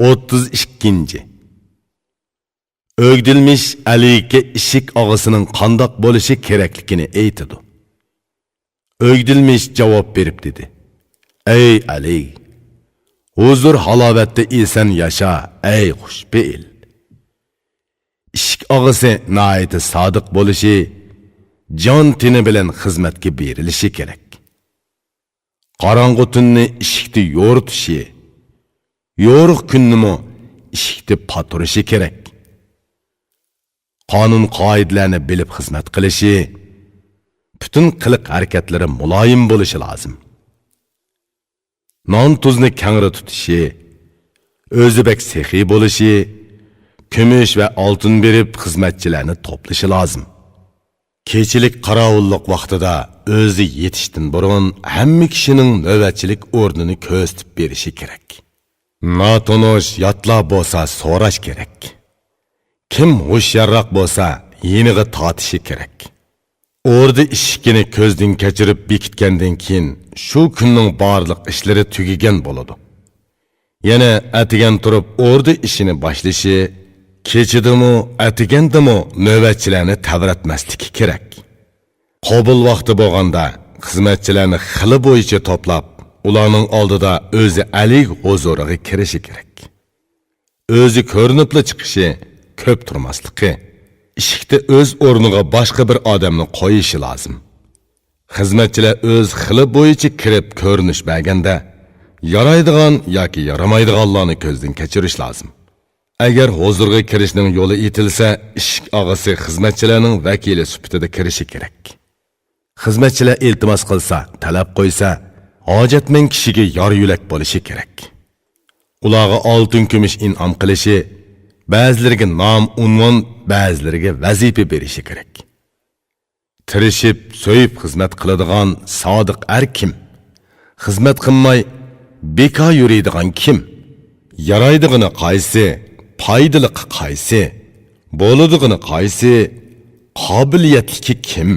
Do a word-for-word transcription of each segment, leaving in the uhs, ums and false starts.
ئوتتۇز ئىككىنچى. ئۆگدۈلمىش ئەلىگە ئىشىك ئاغىسىنىڭ قانداق بولۇشى كېرەكلىكىنى ئېيتىدۇ. ئۆگدۈلمىش جاۋاب بېرىپ دېدى: «ئەي ئەلى، ھۇزۇر ھالاۋەتتە ئېسەن ياشا، ئەي خۇشپېئىل.» ئىشىك ئاغىسى ناھايىتى سادىق بولۇشى، جان تېنى بىلەن خىزمەتكە بېرىلىشى كېرەك. قاراڭغۇ تۈننى ئىشىكتە يورۇتۇشى، يورۇق كۈننىمۇ ئىشىكتە پاتۇرۇشى كېرەك. قانۇن-قائىدىلەرنى بىلىپ خىزمەت قىلىشى، پۈتۈن قىلىق-ھەرىكەتلىرى مۇلايىم بولۇشى لازىم. نان-تۇزنى كەڭرى تۇتۇشى، ئۆزى بەك سېخىي بولۇشى، كۈمۈش ۋە ئالتۇن بېرىپ خىزمەتچىلەرنى توپلىشى لازىم. كېچىلىك قاراۋۇللۇق ۋاقتىدا ئۆزى يېتىشتىن بۇرۇن ھەممە كىشىنىڭ نۆۋەتچىلىك ئورنىنى كۆرسىتىپ بېرىشى كېرەك. ناتونۇش ياتلار بولسا سوراش كېرەك. كىم ھوشيارراق بولسا يېنىغا تارتىشى كېرەك. ئوردا ئىشىكىنى كۆزدىن كەچۈرۈپ بېكىتكەندىن كېيىن شۇ كۈننىڭ بارلىق ئىشلىرى تۈگىگەن بولىدۇ. يەنە ئەتىگەن تۇرۇپ ئوردا ئىشىنى باشلىشى، كېچىدىمۇ، ئەتىگەندىمۇ نۆۋەتچىلەرنى تەۋرەتمەسلىكى كېرەك. قوبۇل ۋاقتى بولغاندا خىزمەتچىلەرنى خىلى بويىچە توپلاپ، ئۇلارنىڭ ئالدىدا ئۆزى ئەلىگ ھۇزۇرىغا كىرىشى كېرەك. ئۆزى كۆرۈنۈپلا چىقىشى، كۆپ تۇرماسلىقى، ئىشىكتە ئۆز ئورنىغا باشقا بىر ئادەمنى قويۇشى لازىم. خىزمەتچىلەر ئۆز خىلى بويىچە كىرىپ كۆرۈنۈش بەرگەندە، يارايدىغان ياكى يارىمايدىغانلارنى كۆزدىن كەچۈرۈش لازىم. ئەگەر ھۇزۇرغا كىرىشنىڭ يولى ئېيتىلسا، ئىشىك ئاغىسى خىزمەتچىلەرنىڭ ۋەكىلى سۈپىتىدە كىرىشى كېرەك. خىزمەتچىلەر ئىلتىماس قىلسا، تەلەپ قويسا، ھاجەتمەن كىشىگە يار يۆلەك بولۇشى كېرەك. ئۇلارغا ئالتۇن-كۈمۈش ئىنئام قىلىشى، بەزىلىرىگە نام، ئۇنۋان، بەزىلىرىگە ۋەزىپە بېرىشى كېرەك. تىرىشىپ، سۆيۈپ خىزمەت قىلىدىغان سادىق ئەر كىم؟ خىزمەت قىلماي بىكار يۈرىدىغان كىم؟ يارايدىغىنى قايسى؟ پايدىلىقى قايسى؟ بولىدىغىنى قايسى؟ قابىلىيەتلىكى كىم؟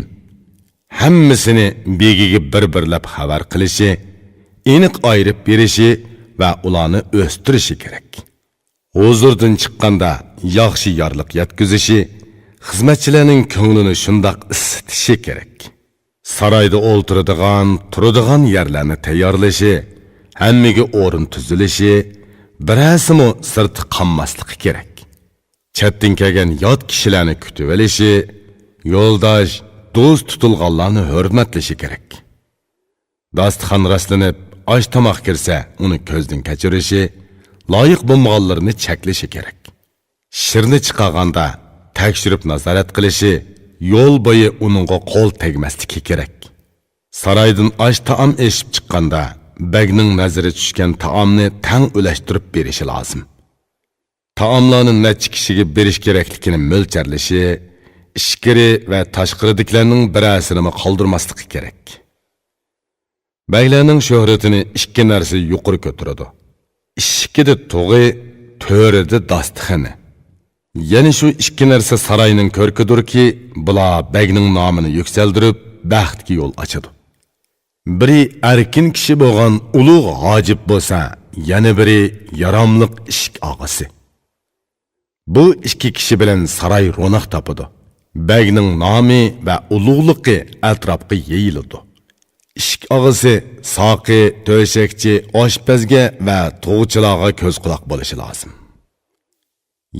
ھەممىسىنى بېگىگە بىر-بىرلەپ خەۋەر قىلىشى، ئېنىق ئايرىپ بېرىشى ۋە ئۇلارنى ئۆستۈرۈشى كېرەك. ھۇزۇردىن چىققاندا ياخشى يارلىق يەتكۈزۈشى، خىزمەتچىلەرنىڭ كۆڭلىنى شۇنداق ئىسسىتىشى كېرەك. سارايدا ئولتۇرىدىغان، تۇرىدىغان يەرلەرنى تەييارلىشى، ھەممىگە ئورۇن تۈزۈلۈشى، بىرەرسىمۇ سىرتتا قالماسلىقى كېرەك. چەتتىن كەلگەن يات كىشىلەرنى كۈتۈۋېلىشى، يولداش، دوست تۇتۇلغانلارنى ھۆرمەتلىشى كېرەك. داستىخان راسلىنىپ، ئاش-تاماق كىرسە، ئۇنى كۆزدىن كەچۈرۈشى، لايىق بولمىغانلىرىنى چەكلىشى كېرەك. شىرنى چىقارغاندا تەكشۈرۈپ نازارەت قىلىشى، يول بويى ئۇنىڭغا قول تەگمەسلىكى كېرەك. سارايدىن ئاش-تائام ئېشىپ چىققاندا، بەگنىڭ نەزىرى چۈشكەن تائامنى تەڭ ئۈلەشتۈرۈپ بېرىشى لازىم. تائاملارنى نەچچە كىشىگە بېرىش كېرەكلىكىنى مۆلچەرلىشى، ئىچكىرى ۋە تاشقىرىدىكىلەرنىڭ بىرەرسىنىمۇ قالدۇرماسلىقى كېرەك. بەگلەرنىڭ شۆھرىتىنى ئىككى نەرسە يۇقىرى كۆتۈرىدۇ. ئىشىكىدە تۇغى، تۆرىدە داستىخىنى. يەنە شۇ ئىككى نەرسە ساراينىڭ كۆركىدۇركى، بۇلار بەگنىڭ نامىنى يۈكسەلدۈرۈپ، بەختكە يول ئاچىدۇ. بىرى ئەركىن كىشى بولغان ئۇلۇغ ھاجىپ بولسا، يەنە بىرى ياراملىق ئىشىك ئاغىسى. بۇ ئىككى كىشى بىلەن ساراي روناق تاپىدۇ. بەگنىڭ نامى ۋە ئۇلۇغلۇقى ئەتراپقا يېيىلىدۇ. ئىشىك ئاغىسى ساقى، تۆشەكچى، ئاشپەزگە ۋە تۇغچىلارغا كۆز-قۇلاق بولۇشى لازىم.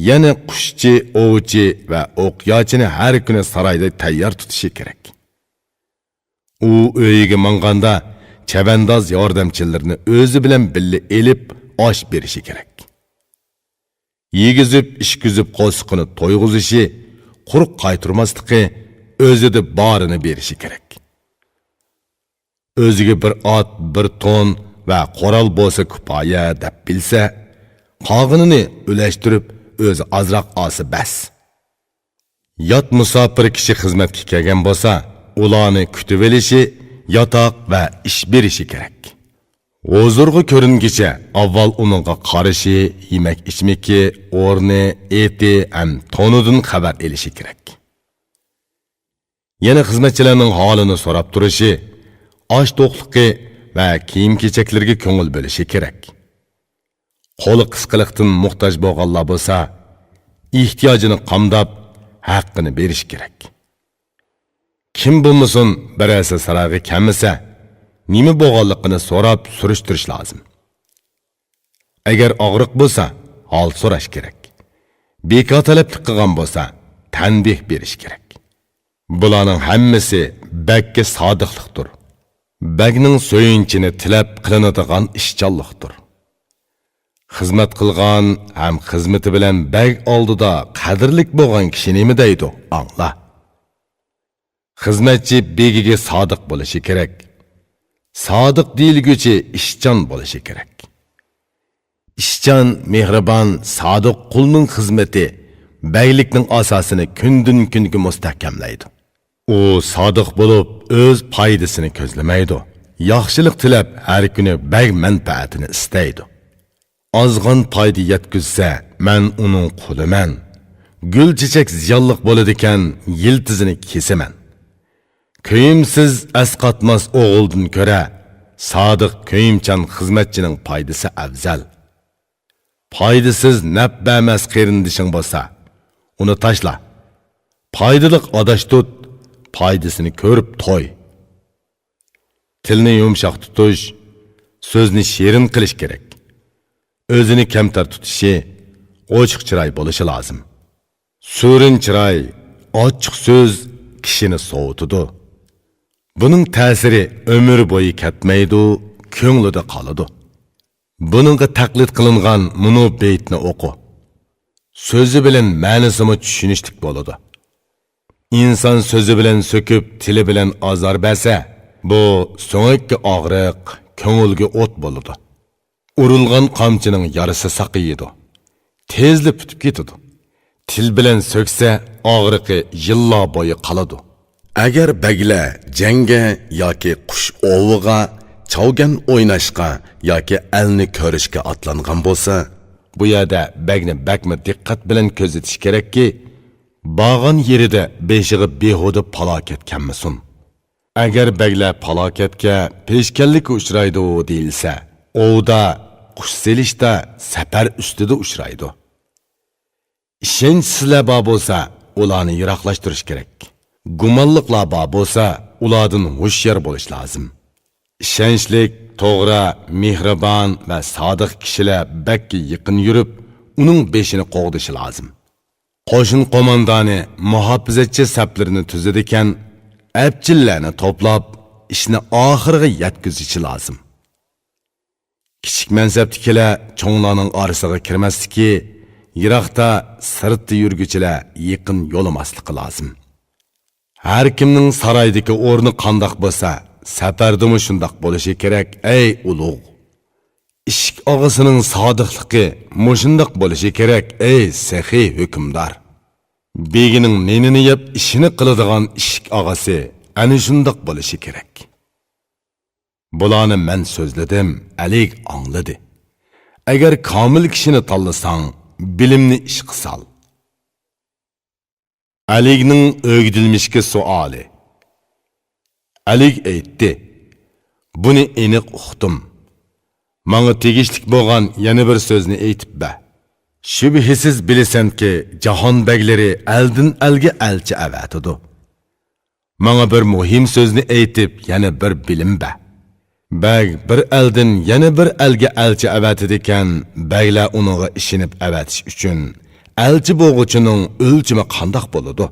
يەنە قۇشچى، ئوۋچى ۋە ئوقياچىنى ھەر كۈنى سارايدا تەييار تۇتۇشى كېرەك. ئۇ ئۆيىگە ماڭغاندا، چەۋەنداز ياردەمچىلىرىنى ئۆزى بىلەن بىللە ئېلىپ، ئاش بېرىشى كېرەك. يېگۈزۈپ، ئىچكۈزۈپ، قورسىقىنى تويغۇزۇشى، قۇرۇق قايتۇرماسلىقى، ئۆزىدە بارىنى بېرىشى كېرەك. ئۆزىگە بىر ئات، بىر تون ۋە قورال بولسا كۇپايە دەپ بىلسە، قالغىنىنى ئۈلەشتۈرۈپ، ئۆزى ئازراق ئالسا بەس. يات مۇساپىر كىشى خىزمەتكە كەلگەن بولسا، ئۇلارنى كۈتۈۋېلىشى، ياتاق ۋە ئىش بېرىشى كېرەك. ھۇزۇرغا كۆرۈنگۈچە ئاۋۋال ئۇنىڭغا قارىشى، يېمەك-ئىچمىكى، ئورنى، ئېتى ھەم تونىدىن خەۋەر ئېلىشى كېرەك. يەنە خىزمەتچىلەرنىڭ ھالىنى سوراپ تۇرۇشى، ئاش-توقلۇقى ۋە كىيىم-كېچەكلىرىگە كۆڭۈل بۆلۈشى كېرەك. قولى قىسقىلىقتىن موھتاج بولغانلار بولسا، ئېھتىياجىنى قامداپ، ھەققىنى بېرىش كېرەك. كىم بولمىسۇن، بىرەرسى سارايغا كەلمىسە، نېمە بولغانلىقىنى سوراپ سۈرۈشتۈرۈش لازىم. ئەگەر ئاغرىق بولسا، ھال سوراش كېرەك. بىكار تەلەپلىك قىلغان بولسا، تەنبىھ بېرىش كېرەك. بۇلارنىڭ ھەممىسى بەگكە سادىقلىقتۇر. بەگنىڭ سۆيۈنچىنى تىلەپ قىلىنىدىغان ئىشچانلىقتۇر. خىزمەت قىلغان ھەم خىزمىتى بىلەن بەگ ئالدىدا قەدىرلىك بولغان كىشى نېمە دەيدۇ، ئاڭلا. خىزمەتچى بېگىگە سادىق بولۇشى كېرەك. سادىق دېيىلگۈچى ئىشچان بولۇشى كېرەك. ئىشچان، مېھرىبان، سادىق قۇلنىڭ خىزمىتى بەگلىكنىڭ ئاساسىنى كۈندىن-كۈنگە مۇستەھكەملەيدۇ. ئۇ سادىق بولۇپ، ئۆز پايدىسىنى كۆزلىمەيدۇ. ياخشىلىق تىلەپ، ھەر كۈنى بەگ مەنپەئەتىنى ئىستەيدۇ. ئازغان پايدا يەتكۈزسە، مەن ئۇنىڭ قۇلىمەن. گۈل-چېچەك زىيانلىق بولىدىكەن، يىلتىزىنى كېسىمەن. كۆيۈمسىز، ئەسقاتماس ئوغۇلدىن كۆرە، سادىق، كۆيۈمچان خىزمەتچىنىڭ پايدىسى ئەۋزەل. پايدىسىز، نەپ بەرمەس قېرىندىشىڭ بولسا، ئۇنى تاشلا. پايدىلىق ئاداش تۇت، پايدىسىنى كۆرۈپ توي. تىلنى يۇمشاق تۇتۇش، سۆزنى شېرىن قىلىش كېرەك. ئۆزىنى كەمتەر تۇتۇشى، ئوچۇق چىراي بولۇشى لازىم. سۈرۈن چىراي، ئاچچىق سۆز كىشىنى سوۋۇتىدۇ. بۇنىڭ تەسىرى ئۆمۈر بويى كەتمەيدۇ، كۆڭلىدە قالىدۇ. بۇنىڭغا تەقلىد قىلىنغان مۇنۇ بېيىتنى ئوقۇ. سۆزى بىلەن مەنىسىمۇ چۈشىنىشلىك بولىدۇ. ئىنسان سۆزى بىلەن سۆكۈپ، تىلى بىلەن ئازار بەرسە، بۇ سۆڭەككە ئاغرىق، كۆڭۈلگە ئوت بولىدۇ. ئۇرۇلغان قامچىنىڭ يارىسى ساقىيىدۇ. تېزلا پۈتۈپ كېتىدۇ. تىل بىلەن سۆكسە، ئاغرىقى يىللار بويى قالىدۇ. ئەگەر بەگلەر جەڭگە ياكى قۇش ئوۋىغا، چاۋگەن ئويناشقا ياكى ئەلنى كۆرۈشكە ئاتلانغان بولسا، بۇ يەردە بەگنى بەكمۇ دىققەت بىلەن كۆزىتىش كېرەككى، بارغان يېرىدە بېشىغا بىھۇدە پالاكەت كەلمىسۇن. ئەگەر بەگلەر پالاكەتكە، پېشكەللىككە ئۇچرايدۇ دېيىلسە، ئوۋدا، قۇش سېلىشتا، سەپەر ئۈستىدە ئۇچرايدۇ. ئىشەنچسىزلەر بار بولسا، ئۇلارنى يىراقلاشتۇرۇش كېرەك. گۇمانلىقلار بار بولسا، ئۇلاردىن ھوشيار بولۇش لازىم. ئىشەنچلىك، توغرا، مېھرىبان ۋە سادىق كىشىلەر بەگكە يېقىن يۈرۈپ، ئۇنىڭ بېشىنى قوغدىشى لازىم. قوشۇن قوماندانى مۇھاپىزەتچى سەپلىرىنى تۈزىدىكەن، ئەپچىللەرنى توپلاپ، ئىشنى ئاخىرىغا يەتكۈزۈشى لازىم. كىچىك مەنسەپتىكىلەر چوڭلارنىڭ ئارىسىغا كىرمەسلىكى، يىراقتا، سىرتتا يۈرگۈچىلەر يېقىن يولىماسلىقى لازىم. ھەر كىمنىڭ سارايدىكى ئورنى قانداق بولسا، سەپەردىمۇ شۇنداق بولۇشى كېرەك، ئەي ئۇلۇغ! ئىشىك ئاغىسىنىڭ سادىقلىقى مۇشۇنداق بولۇشى كېرەك، ئەي سېخىي ھۆكۈمدار! بېگىنىڭ نېنىنى يەپ ئىشىنى قىلىدىغان ئىشىك ئاغىسى ئەنە شۇنداق بولۇشى كېرەك. بۇلارنى مەن سۆزلىدىم، ئەلىگ ئاڭلىدى. ئەگەر كامىل كىشىنى تاللىساڭ، بىلىمنى ئىشقا سال. ئەلىگنىڭ ئۆگدۈلمىشكە سوئالى. ئەلىگ ئېيتتى: بۇنى ئېنىق ئۇقتۇم. ماڭا تېگىشلىك بولغان يەنە بىر سۆزنى ئېيتىپ بەر. شۈبھىسىز بىلىسەنكى، جاھان بەگلىرى ئەلدىن ئەلگە ئەلچى ئەۋەتىدۇ. ماڭا بىر مۇھىم سۆزنى ئېيتىپ، يەنە بىر بىلىم بەر. بەگ بىر ئەلدىن يەنە بىر ئەلگە ئەلچى ئەۋەتىدىكەن، بەگلەر ئۇنىڭغا ئىشىنىپ ئەۋەتىش ئۈچۈن، ئەلچى بولغۇچىنىڭ ئۆلچىمى قانداق بولىدۇ؟